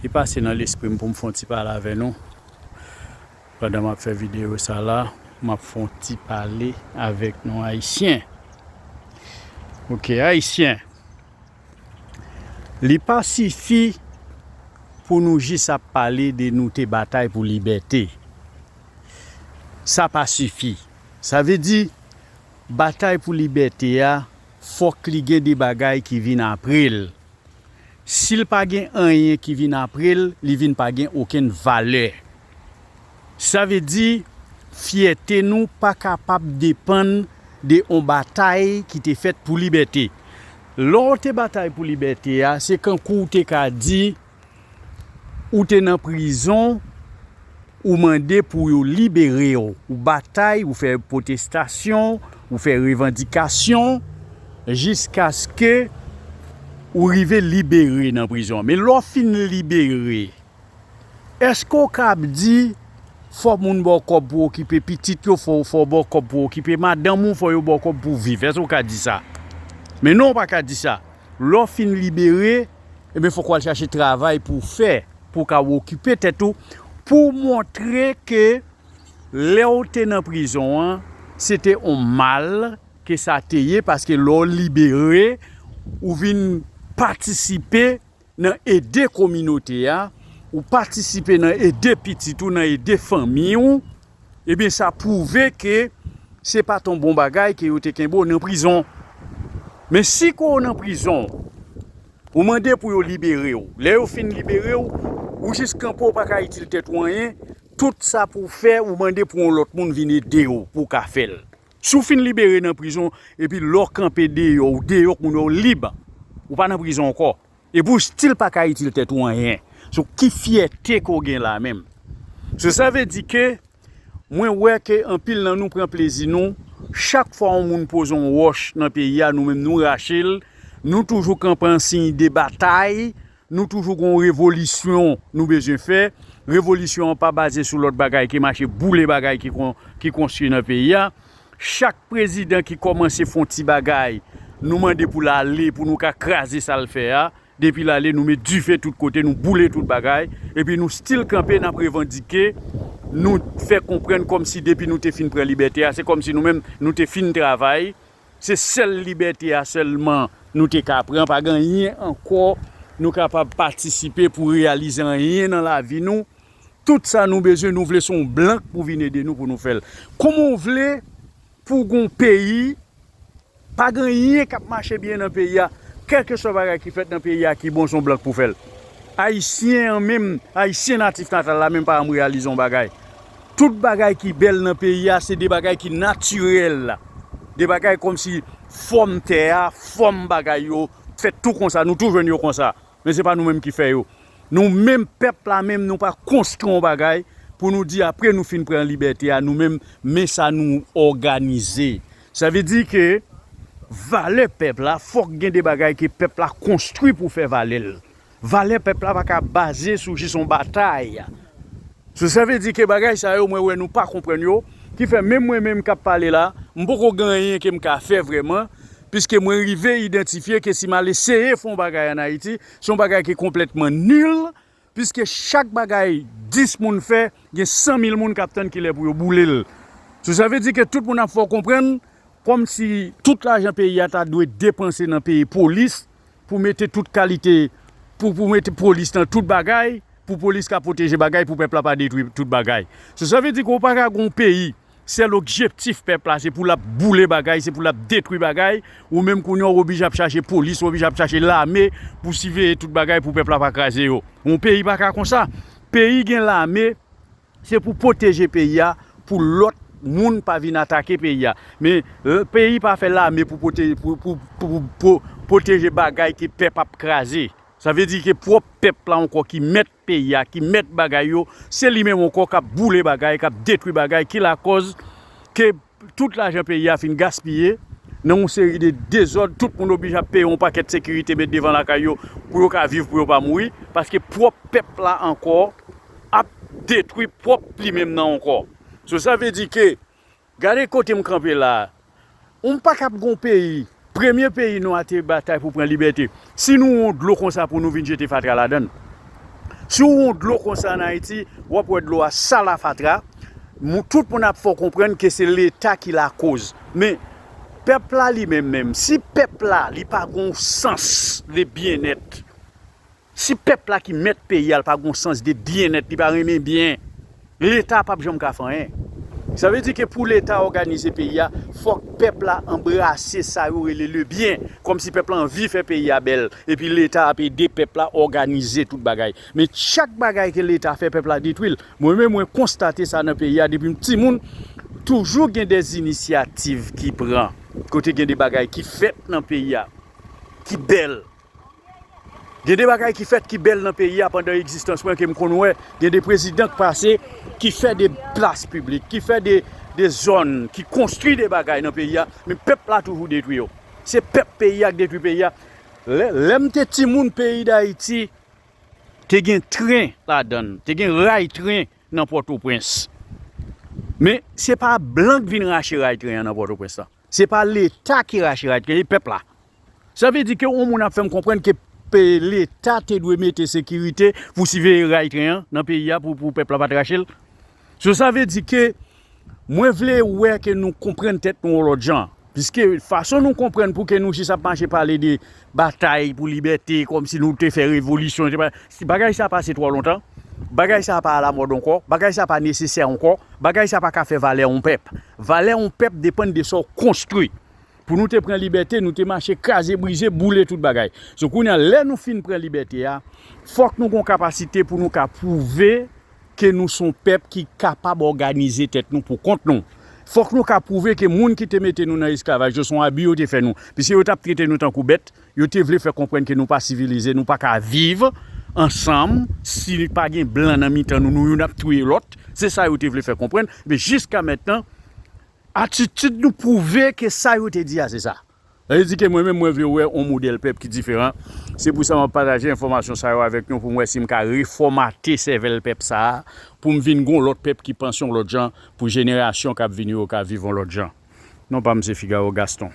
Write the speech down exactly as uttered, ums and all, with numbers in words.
Li pase nan lespri m pou m fè yon ti pale avè nou. Pandan m ap fè videyo sa la, m ap fè yon ti pale avèk nou Ayisyen. Oke, Ayisyen. Li pa sifi pou nou jis ap pale de nou te batay pou libète. Sa pa sifi. Sa vle di, batay pou libète a, fòk li gen de bagay ki vin apre l. Si l pa gen anyen ki vin apre l, li vin pa gen okenn valè. Sa vle di, fyète nou pa kapab depann de yon batay ki te fèt pou libète. Lè w te batay pou libète a, se kankou w te ka di, ou te nan prizon, ou mande pou yo libere w. Ou batay, ou fè pwotestasyon, ou fè revandikasyon, jiskaske ou rive libere nan prizon an. Men lè w fin libere, èske w kab di, fò moun ba w kòb pou okipe pitit yo, fò, fò w ba w kòb pou okipe madanm ou, fò yo ba w kòb pou w viv? Èske w ka di sa? Men non, w pa ka di sa. Lè w fin libere, ebyen, fòk w al chache travay pou w fè, pou w ka okipe tèt ou, pou w montre ke lè w te nan prizon an, se te yon mal ke sa te ye, paske lè w libere, ou vin patisipe nan ede kominote a, ou patisipe nan ede pitit ou, nan ede fanmi w, ebyen, sa pwouve ke se pa t yon bon bagay ke yo te kenbe w nan prizon. Men si ke w nan prizon, ou mande pou yo libere w. Lè yo fin libere w, ou jis kanpe, ou pa ka itil tèt ou anyen. Tout sa pou w fè, ou mande pou yon lòt moun vin ede w pou w ka fè l. Si w fin libere nan prizon, epi lè w kanpe deyò, ou deyò kounye a, w lib. Ou pa nan prizon ankò. Epi w still pa ka itil tèt ou anyen. So, ki fyète ke w gen la menm? So, sa vle di ke mwen wè ke anpil nan nou pran plezi nou. Chak fwa yon moun poze yon wòch nan peyi a, nou menm nou rache l. Nou toujou kanpe an siy de batay. Nou toujou gen yon revolisyon nou bezwen fè. Revolisyon an pa baze sou lòt bagay ke mache boule bagay ki kon-, ki konstwi nan peyi a. Chak prezidan ki kòmanse fè yon ti bagay, nou mande pou l ale, pou nou ka kraze sa l fè a. Depi l ale, nou met dife tout kote, nou boule tout bagay. Epi nou still kanpe, n ap revandike. Nou fè konprann kòmsi depi nou te fin pran libète a, se kòmsi nou menm, nou te fin travay. Se sèl libète a sèlman nou te ka pran. Pa gen anyen ankò nou kapab patisipe pou reyalize anyen nan lavi nou. Tout sa nou bezwen, nou vle se yon blan pou vin ede nou pou nou fè l. Kòman w vle pou w gen yon peyi, pa gen anyen k ap mache byen nan peyi a, kèlkeswa bagay ki fèt nan peyi a ki bon, se yon blan pou fè l? Ayisyen an menm, Ayisyen natif natal la menm pa janm reyalize yon bagay. Tout bagay ki bèl nan peyi a, se de bagay ki natirèl. De bagay kòmsi fòm tè a, fòm bagay yo, fèt tou konsa, nou tou jwenn yo konsa. Men se pa nou menm ki fè yo. Nou menm pèp la menm, nou pa konstwi yon bagay pou nou di apre nou fin pran libète a, nou menm, men sa nou òganize. Sa vle di ke valè pèp la, fòk gen de bagay ke pèp la konstwi pou fè valè l. Valè pèp la pa ka baze sou jis yon batay. So, sa vle di ke bagay sa yo, mwen wè nou pa konprann yo, ki fè menm mwen menm k ap pale la, m poko gen anyen ke m ka fè vrèman, piske mwen rive idantifye ke si m al eseye fè yon bagay ann Ayiti, se yon bagay ki konplètman nil, piske chak bagay dis moun fè, gen san mil moun k ap tann kilè pou yo boule l. So, sa vle di ke tout moun ap fè w konprann, kòmsi tout lajan peyi a ta dwe depanse nan peye polis, pou mete tout kalite, pou, pou mete polis nan tout bagay, pou polis ka pwoteje bagay, pou pèp la pa detwi tout bagay. So, sa vle di ke w pa ka gen yon peyi, sèl objektif pèp la, se pou l ap boule bagay, se pou l ap detwi bagay, ou menm kounye a w oblije ap chache polis, w oblije ap chache lame pou siveye tout bagay, pou pèp la pa kraze yo. Yon peyi pa ka konsa. Peyi gen lame, se pou pwoteje peyi a, pou lòt moun pa vin atake peyi a. Men, eh, peyi pa fè lame pou pwote-, pou, pou, pou, pou pwoteje bagay ke pèp ap kraze. Sa vle di ke pwòp pèp la ankò ki mèt peyi a, ki mèt bagay yo, se li menm ankò k ap boule bagay, k ap detwi bagay, ki lakòz ke tout lajan peyi a fin gaspiye nan yon seri de dezòd, tout moun oblije ap peye yon pakèt sekirite met devan lakay yo pou yo ka viv, pou yo pa mouri, paske pwòp pèp la ankò ap detwi pwòp li menm nan ankò. So, sa vle di ke, gade kote m kanpe la a, ou pa kab gon peyi, premye peyi nwa te batay pou pran libète. Si nou yon dlo konsa pou nou vin jete fatra ladan l. Si w wè yon dlo konsa ann Ayiti, w ap wè dlo a sal a fatra. Moun, tout moun ap fè w konprann ke se Leta ki lakoz. Men, pèp la li menm menm, si pèp la li pa gen yon sans de byennèt, si pèp la ki mèt peyi a, li pa gen yon sans de byennèt, li pa renmen byen, Leta p ap janm ka fè anyen. Sa vle di ke pou Leta òganize peyi a, fòk pèp la anbrase sa yo rele le byen, kòmsi pèp la anvi fè peyi a bèl, epi Leta ap ede pèp la òganize tout bagay. Men chak bagay ke Leta fè, pèp la detwi l. Mwen menm, mwen konstate sa nan peyi a depi m timoun, toujou gen de inisyativ ki pran, kote gen de bagay ki fèt nan peyi a, ki bèl. Gen de bagay ki fèt ki bèl nan peyi a pandan egzistans mwen ke m konn wè. Gen de prezidan k pase ki fè de plas piblik, ki fè de, de zòn, ki konstwi de bagay nan peyi a, men pèp la toujou detwi yo. Se pèp peyi a k detwi peyi a. Lè, lè m te timoun, peyi Dayiti te gen tren ladan l, te gen ray tren nan Pòtoprens. Men se pa blan k vin rache ray tren an nan Pòtoprens lan. Se pa Leta ki rache ray tren, e pèp la. Sa vle di ke yon moun ap fè m konprann ke pe-, Leta te dwe mete sekirite pou siveye ray tren an nan peyi a pou, pou pèp la pa t rache l. So, sa vle di ke mwen vle wè ke nou konprann tèt nou yon lòt jan. Piske fason nou konprann pou ke nou jis ap mache pale de batay pou libète, kòmsi nou te fè revolisyon, te pa, si bagay sa pase twò lontan, bagay sa pa alamòd ankò, bagay sa pa nesesè ankò, bagay sa pa ka fè valè yon pèp. Valè yon pèp depann de sa w konstwi. Pou nou te pran libète, nou te mache kraze, brize, boule tout bagay. So, kounye a, lè nou fin pran libète a, fòk nou gon kapasite pou nou ka pwouve ke nou se yon pèp ki kapab òganize tèt nou pou kont nou. Fòk nou ka pwouve ke moun ki te mete nou nan esklavaj yo, se yon abi yo te fè nou. Piske yo t ap trete nou tankou bèt, yo te vle fè konprann ke nou pa sivilize, nou pa ka viv ansanm, si pa gen blan nan mitan nou, nou youn ap touye lòt. Se sa yo te vle fè konprann. Men jiska mentnan, atitid nou pwouve ke sa yo te di a, se sa. Sa vle di ke mwen menm, mwen vle wè yon modèl pèp ki diferan. Se pou sa m ap pataje enfòmasyon sa yo avèk nou pou m wè si m ka refòmate sèvèl pèp sa a, pou m vin gon lòt pèp ki panse yon lòt jan, pou jenerasyon k ap vini yo ka viv yon lòt jan. Non pa m se Figaro Gaston.